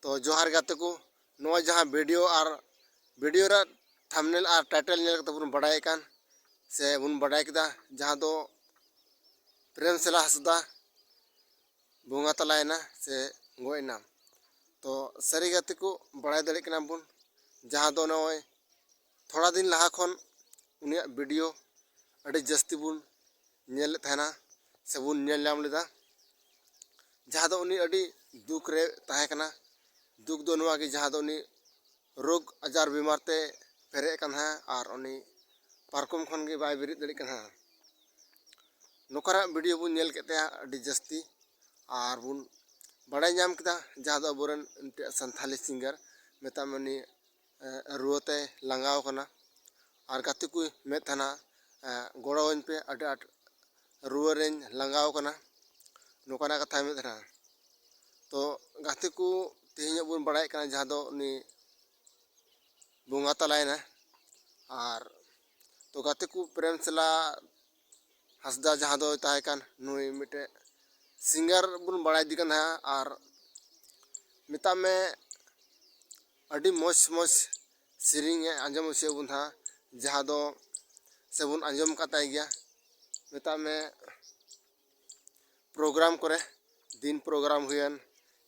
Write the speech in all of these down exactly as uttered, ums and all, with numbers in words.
ᱛᱚ ᱡᱚᱦᱟᱨ ᱜᱟᱛᱮ ᱠᱚ, ᱱᱚᱣᱟ ᱡᱟᱦᱟᱸ video ᱟᱨ video ᱨᱮ thumbnail ᱟᱨ title ᱧᱮᱞ ᱠᱟᱛᱮ ᱵᱚᱱ ᱵᱟᱰᱟᱭ ᱠᱟᱱ ᱥᱮ ᱵᱚᱱ ᱵᱟᱰᱟᱭ ᱠᱮᱫᱟ, ᱡᱟᱦᱟᱸ ᱫᱚ ᱯᱨᱮᱢ ᱥᱮᱞᱟ ᱦᱟᱸᱥᱫᱟ ᱵᱚᱸᱜᱟ ᱛᱟᱞᱟᱭᱮᱱᱟ ᱥᱮ ᱜᱚᱡ ᱮᱱᱟ᱾ ᱛᱚ ᱥᱟᱹᱨᱤ ᱜᱟᱛᱮ ᱠᱚ, ᱵᱟᱲᱟᱭ ᱫᱟᱲᱮᱭᱟᱜ ᱠᱟᱱᱟ ᱵᱚᱱ, ᱡᱟᱦᱟᱸ ᱫᱚ ᱱᱚᱜᱼᱚᱭ ᱛᱷᱚᱲᱟ ᱫᱤᱱ ᱞᱟᱦᱟ ᱠᱷᱚᱱ ᱩᱱᱤᱭᱟᱜ video ᱟᱹᱰᱤ ᱡᱟᱹᱥᱛᱤ ᱵᱚᱱ ᱧᱮᱞᱮᱫ ᱛᱟᱦᱮᱱᱟ ᱥᱮ ᱵᱚᱱ ᱧᱮᱞ ᱧᱟᱢ ᱞᱮᱫᱟ, ᱡᱟᱦᱟᱸ ᱫᱚ ᱩᱱᱤ ᱟᱹᱰᱤ ᱫᱩᱠ ᱨᱮ ᱛᱟᱦᱮᱸ ᱠᱟᱱᱟ᱾ ᱫᱩᱠ ᱫᱚ ᱱᱚᱣᱟ ᱜᱮ, ᱡᱟᱦᱟᱸ ᱫᱚ ᱩᱱᱤ ᱨᱳᱜᱽ ᱟᱡᱟᱨ ᱵᱤᱢᱟᱨ ᱛᱮ ᱯᱮᱨᱮᱡ ᱟᱠᱟᱱ ᱛᱟᱦᱮᱸᱫ ᱟᱨ ᱩᱱᱤ ᱯᱟᱨᱠᱚᱢ ᱠᱷᱚᱱ ᱜᱮ ᱵᱟᱭ ᱵᱮᱨᱮᱫ ᱫᱟᱲᱮᱭᱟᱜ ᱠᱟᱱ ᱛᱟᱦᱮᱸᱫ᱾ ᱱᱚᱝᱠᱟᱱᱟᱜ video ᱵᱚᱱ ᱧᱮᱞ ᱠᱮᱫ ᱛᱟᱭᱟ ᱟᱹᱰᱤ ᱡᱟᱹᱥᱛᱤ, ᱟᱨ ᱵᱚᱱ ᱵᱟᱲᱟᱭ ᱧᱟᱢ ᱠᱮᱫᱟ ᱡᱟᱦᱟᱸ ᱫᱚ ᱟᱵᱚᱨᱮᱱ ᱢᱤᱫᱴᱮᱡ ᱥᱟᱱᱛᱷᱟᱞᱤ singer, ᱢᱮᱛᱟᱜ ᱢᱮ ᱩᱱᱤ, ᱮ, ᱨᱩᱣᱟᱹ ᱛᱮᱭ ᱞᱟᱸᱜᱟᱣ ᱠᱟᱱᱟ᱾ ᱟᱨ ᱜᱟᱛᱮ ᱠᱚᱭ ᱢᱮᱱ ᱛᱟᱦᱮᱱᱟ, ᱮ, "ᱜᱚᱲᱚᱣᱟᱹᱧ ᱯᱮ, ᱟᱹᱰᱤ ᱟᱸᱴ ᱨᱩᱣᱟᱹ ᱨᱮᱧ ᱞᱟᱸᱜᱟᱣ ᱠᱟᱱᱟ", ᱱᱚᱝᱠᱟᱱᱟᱜ ᱠᱟᱛᱷᱟᱭ ᱢᱮᱱ ᱛᱟᱦᱮᱱᱟ᱾ ᱛᱚ ᱜᱟᱛᱮ ᱠᱚ, ᱛᱮᱦᱮᱧᱚᱜ ᱵᱚᱱ ᱵᱟᱲᱟᱭᱮᱫ ᱠᱟᱱᱟ ᱡᱟᱦᱟᱸ ᱫᱚ ᱩᱱᱤ ᱵᱚᱸᱜᱟ ᱛᱟᱞᱟᱭᱮᱱᱟ᱾ ᱟᱨ ᱛᱚ ᱜᱟᱛᱮ ᱠᱚ, ᱯᱨᱮᱢ ᱥᱮᱞᱟ ᱦᱟᱸᱥᱫᱟ ᱡᱟᱦᱟᱸ ᱫᱚᱭ ᱛᱟᱦᱮᱸ ᱠᱟᱱ, ᱱᱩᱭ ᱢᱤᱫᱴᱮᱡ singer ᱵᱚᱱ ᱵᱟᱲᱟᱭ ᱤᱫᱤ ᱠᱟᱱ ᱛᱟᱦᱮᱸᱫ᱾ ᱟᱨ ᱢᱮᱛᱟᱜ ᱢᱮ ᱟᱹᱰᱤ ᱢᱚᱡᱽ ᱢᱚᱡᱽ ᱥᱮᱨᱮᱧ ᱮ ᱟᱸᱡᱚᱢ ᱦᱚᱪᱚᱭᱮᱫ ᱵᱚᱱ ᱛᱟᱦᱮᱸᱫ, ᱡᱟᱦᱟᱸ ᱫᱚ ᱥᱮᱵᱚᱱ ᱟᱸᱡᱚᱢ ᱟᱠᱟᱫ ᱛᱟᱭ ᱜᱮᱭᱟ᱾ ᱢᱮᱛᱟᱜ ᱢᱮ program ᱠᱚᱨᱮ, ᱫᱤᱱ program ᱦᱩᱭᱮᱱ,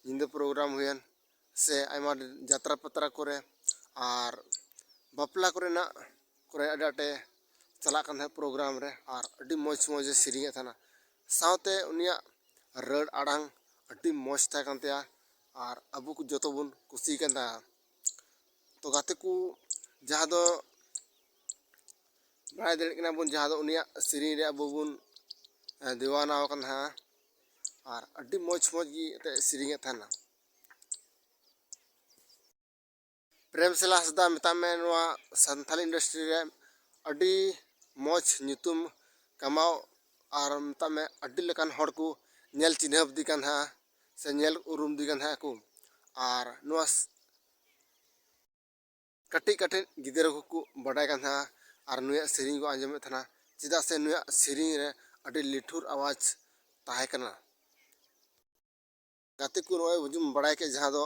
ᱧᱤᱫᱟᱹ program ᱦᱩᱭᱮᱱ, ᱥᱮ ᱟᱭᱢᱟ ᱡᱟᱛᱨᱟ ᱯᱟᱛᱨᱟ ᱠᱚᱨᱮ ᱟᱨ ᱵᱟᱯᱞᱟ ᱠᱚᱨᱮᱱᱟᱜ ᱠᱚᱨᱮ ᱟᱹᱰᱤ ᱟᱸᱴᱮ ᱪᱟᱞᱟᱜ ᱠᱟᱱ ᱛᱟᱦᱮᱸᱫ program ᱨᱮ, ᱟᱨ ᱟᱹᱰᱤ ᱢᱚᱡᱽ ᱢᱚᱡᱽ ᱮ ᱥᱮᱨᱮᱧᱮᱫ ᱛᱟᱦᱮᱱᱟ᱾ ᱥᱟᱶᱛᱮ ᱩᱱᱤᱭᱟᱜ ᱨᱟᱹᱲ ᱟᱲᱟᱝ ᱟᱹᱰᱤ ᱢᱚᱡᱽ ᱛᱟᱦᱮᱸ ᱠᱟᱱ ᱛᱟᱭᱟ, ᱟᱨ ᱟᱵᱚ ᱠᱚ ᱡᱚᱛᱚ ᱵᱚᱱ ᱠᱩᱥᱤ ᱠᱟᱱ ᱛᱟᱦᱮᱸᱫ᱾ ᱛᱚ ᱜᱟᱛᱮ ᱠᱚ, ᱡᱟᱦᱟᱸ ᱫᱚ ᱵᱟᱲᱟᱭ ᱫᱟᱲᱮᱭᱟᱜ ᱠᱟᱱᱟ ᱵᱚᱱ, ᱡᱟᱦᱟᱸ ᱫᱚ ᱩᱱᱤᱭᱟᱜ ᱥᱮᱨᱮᱧ ᱨᱮ ᱟᱵᱚ ᱵᱚᱱ, ᱮ, ᱫᱤᱣᱟᱱᱟ ᱟᱠᱟᱱ ᱛᱟᱦᱮᱸᱫ, ᱟᱨ ᱟᱹᱰᱤ ᱢᱚᱡᱽ ᱢᱚᱡᱽ ᱜᱮ ᱮᱱᱛᱮᱫ ᱥᱮᱨᱮᱧᱮᱫ ᱛᱟᱦᱮᱱᱟ᱾ ᱯᱨᱮᱢ ᱥᱮᱞᱟ ᱦᱟᱸᱥᱫᱟ, ᱢᱮᱛᱟᱜ ᱢᱮ, ᱱᱚᱣᱟ ᱥᱟᱱᱛᱟᱞᱤ industry ᱨᱮ ᱟᱹᱰᱤ ᱢᱚᱡᱽ ᱧᱩᱛᱩᱢ ᱠᱟᱢᱟᱣ, ᱟᱨ ᱢᱮᱛᱟᱜ ᱢᱮ ᱟᱹᱰᱤ ᱞᱮᱠᱟᱱ ᱦᱚᱲ ᱠᱚ ᱧᱮᱞ ᱪᱤᱱᱦᱟᱹᱯ ᱫᱤ ᱠᱟᱱ ᱛᱟᱦᱮᱸᱫ ᱥᱮ ᱧᱮᱞ ᱩᱨᱩᱢ ᱫᱤ ᱠᱟᱱ ᱛᱟᱦᱮᱸᱫ ᱠᱚ᱾ ᱟᱨ ᱱᱚᱣᱟ ᱥ-, ᱠᱟᱹᱴᱤᱡ ᱠᱟᱹᱴᱤᱡ ᱜᱤᱫᱽᱨᱟᱹ ᱠᱚᱠᱚ ᱵᱟᱰᱟᱭ ᱠᱟᱱ ᱛᱟᱦᱮᱸᱫ ᱟᱨ ᱱᱩᱭᱟᱜ ᱥᱮᱨᱮᱧ ᱠᱚ ᱟᱸᱡᱚᱢᱮᱫ ᱛᱟᱦᱮᱱᱟ, ᱪᱮᱫᱟᱜ ᱥᱮ ᱱᱩᱭᱟᱜ ᱥᱮᱨᱮᱧ ᱨᱮ ᱟᱹᱰᱤ ᱞᱤᱴᱷᱩᱨ ᱟᱣᱟᱡᱽ ᱛᱟᱦᱮᱸ ᱠᱟᱱᱟ᱾ ᱜᱟᱛᱮ ᱠᱚ, ᱱᱚᱜᱼᱚᱭ ᱵᱚᱱ ᱵᱟᱲᱟᱭ ᱠᱮᱫ ᱡᱟᱦᱟᱸ ᱫᱚ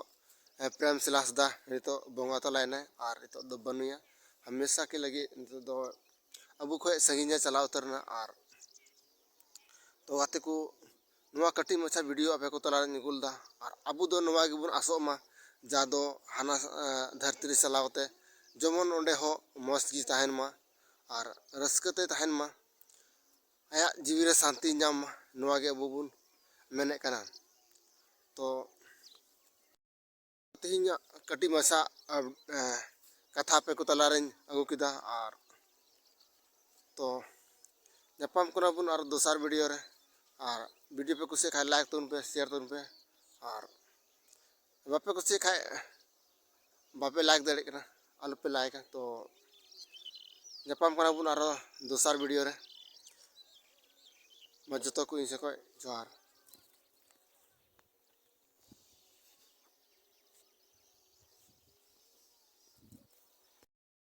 ᱯᱨᱮᱢ ᱥᱤᱞ ᱦᱟᱸᱥᱫᱟ ᱱᱤᱛᱚᱜ ᱵᱚᱸᱜᱟ ᱛᱟᱞᱟᱭᱮᱱᱟᱭ ᱟᱨ ᱱᱤᱛᱚᱜ ᱫᱚ ᱵᱟᱹᱱᱩᱭᱟ᱾ ᱦᱟᱢᱮᱥᱟ ᱠᱮ ᱞᱟᱹᱜᱤᱫ ᱱᱤᱛᱚᱜ ᱫᱚ ᱟᱵᱚ ᱠᱷᱚᱱ ᱥᱟᱺᱜᱤᱧᱮ ᱪᱟᱞᱟᱣ ᱩᱛᱟᱹᱨ ᱮᱱᱟ᱾ ᱟᱨ ᱛᱚ ᱜᱟᱛᱮ ᱠᱚ, ᱱᱚᱣᱟ ᱠᱟᱹᱴᱤᱡ ᱢᱟᱪᱷᱟ ᱵᱷᱤᱰᱤᱭᱳ ᱟᱯᱮ ᱠᱚ ᱛᱟᱞᱟᱨᱮᱧ ᱟᱹᱜᱩ ᱞᱮᱫᱟ᱾ ᱟᱨ ᱟᱵᱚ ᱫᱚ ᱱᱚᱣᱟ ᱜᱮᱵᱚᱱ ᱟᱥᱚᱜ ᱢᱟ, ᱡᱟ ᱫᱚ ᱦᱟᱱᱟ, ᱮ, ᱫᱷᱟᱹᱨᱛᱤ ᱨᱮ ᱪᱟᱞᱟᱣ ᱠᱟᱛᱮ ᱡᱮᱢᱚᱱ ᱚᱸᱰᱮ ᱦᱚᱸ ᱢᱚᱡᱽ ᱜᱮ ᱛᱟᱦᱮᱱ ᱢᱟ ᱟᱨ ᱨᱟᱹᱥᱠᱟᱹ ᱛᱮ ᱛᱟᱦᱮᱱ ᱢᱟ, ᱟᱭᱟᱜ ᱡᱤᱣᱤ ᱨᱮ ᱥᱟᱱᱛᱤ ᱧᱟᱢ ᱢᱟ, ᱱᱚᱣᱟ ᱜᱮ ᱟᱵᱚ ᱵᱚᱱ ᱢᱮᱱᱮᱫ ᱠᱟᱱᱟ᱾ ᱛᱚ ᱛᱮᱦᱮᱧᱟᱜ ᱠᱟᱹᱴᱤᱡ ᱢᱟᱪᱷᱟ, ᱮ, ᱠᱟᱛᱷᱟ ᱟᱯᱮ ᱠᱚ ᱛᱟᱞᱟᱨᱮᱧ ᱟᱹᱜᱩ ᱠᱮᱫᱟ᱾ ᱟᱨ ᱛᱚ ᱧᱟᱯᱟᱢ ᱠᱟᱱᱟ ᱵᱚᱱ ᱟᱨ ᱫᱚᱥᱟᱨ ᱵᱷᱤᱰᱤᱭᱳ ᱨᱮ᱾ ᱟᱨ ᱵᱷᱤᱰᱤᱭᱳ ᱯᱮ ᱠᱩᱥᱤᱭᱟᱜ ᱠᱷᱟᱱ ᱞᱟᱭᱤᱠ ᱛᱟᱵᱚᱱ ᱯᱮ, ᱥᱮᱭᱟᱨ ᱛᱟᱵᱚᱱ ᱯᱮ᱾ ᱟᱨ ᱵᱟᱯᱮ ᱠᱩᱥᱤᱭᱟᱜ ᱠᱷᱟᱱ ᱵᱟᱯᱮ ᱞᱟᱭᱤᱠ ᱫᱟᱲᱮᱭᱟᱜ ᱠᱟᱱᱟ, ᱟᱞᱚᱯᱮ ᱞᱟᱭᱤᱠᱟ᱾ ᱛᱚ ᱧᱟᱯᱟᱢ ᱠᱟᱱᱟ ᱵᱚᱱ ᱟᱨᱚ ᱫᱚᱥᱟᱨ ᱵᱷᱤᱰᱤᱭᱳ ᱨᱮ᱾ ᱢᱟ ᱡᱚᱛᱚ ᱠᱚ ᱤᱧ ᱥᱮᱫ ᱠᱷᱚᱱ ᱡᱚᱦᱟᱨ᱾